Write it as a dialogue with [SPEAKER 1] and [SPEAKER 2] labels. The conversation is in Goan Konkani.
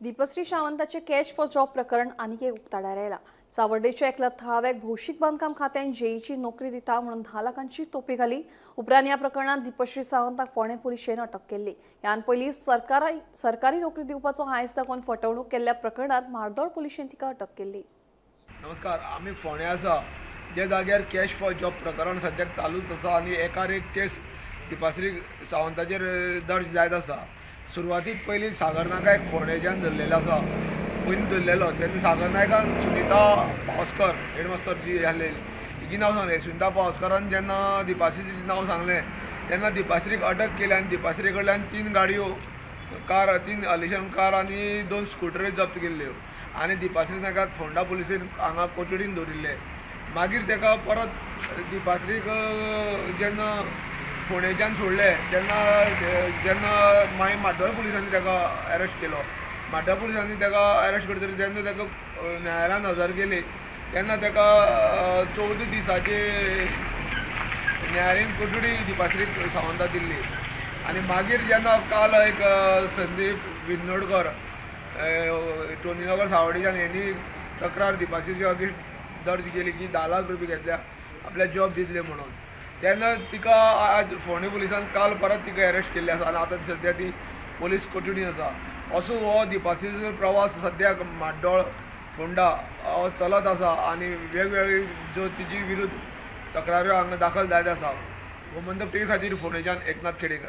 [SPEAKER 1] दीपश्री सावंताचे कॅश फॉर जॉब प्रकरण आनीक एक उक्ताडार आयला. सावर्डेच्या एकल्या थळाव्याक भौशीक बांदकाम खात्यान जेईची नोकरी दिता म्हणून 10 लाखांची तोपी घाली. उपरांत ह्या प्रकरणात दीपश्री सावंताक फोंडें पुलिशेन अटक केल्ली. ह्यान पयलीं सरकारी नोकरी दिवपाचो हांयस दाखोवन फटवणूक केल्ल्या प्रकरणात म्हार्दोळ पुलिशेन तिका अटक केल्ली.
[SPEAKER 2] नमस्कार, आमी फोंड्या आसा जे जाग्यार कॅश फॉर जॉब प्रकरण सद्याक चालूच आसा आनी एकार एक केस दीपाश्री सावंताचेर दर्ज जायत आसा. सुरवातीक पयलीं सागर नायकाक फोंडेच्यान धरलेलो आसा, पयलीं धरलेलो तेन्ना सागर नायकान सुनिता पावसकर हेडमास्तर जी आसलेली तिची नांव सांगलें. सुनिता पावसकरान जेन्ना दीपाश्रीचें नांव सांगलें तेन्ना दीपाश्रीक अटक केली आनी दीपाश्री कडल्यान 3 गाडयो कार, 3 आलिशान कार आनी 2 स्कुटरी जप्त केल्ल्यो आनी दीपाश्री नायकाक फोंडा पुलिसेन हांगा कोठडीन दवरिल्ले. मागीर ताका परत दीपाश्रीक जेन्ना फोंडेच्यान सोडले तेन्ना जेन्ना मागीर म्हाड्डोळ पुलिसांनी ताका अरेस्ट केलो. म्हाड्डोळ पुलिसांनी ताका अरेस्ट करतकीर जेन्ना ताका न्यायालयान हजर केली तेन्ना ताका 14 दिसांची न्यायालयीन कोठडी दीपाश्रीक सावंता दिल्ली. आनी मागीर जेन्ना काल एक संदीप विन्नोडकर टोनीनगर सावडेच्यान हेणी तक्रार दीपाश्रीच्या अगेन्स्ट दर्ज केली की 10 लाख रुपया घेतल्या आपल्या जॉब दितले म्हणून, तेन्ना तिका आज फोंडें पुलिसान काल परत तिका अरेस्ट केल्ली आसा आनी आतां सद्या ती पोलीस कोठडीन आसा. असो हो दीपाश्रीचो प्रवास सद्याक म्हाड्डोळ फोंडा हो चलत आसा आनी वेगवेगळी ज्यो तिजी विरुद्ध तक्राऱ्यो हांगा दाखल जायत आसा. गोमंतक टीव्ही खातीर फोंडेच्यान एकनाथ खेडेकर.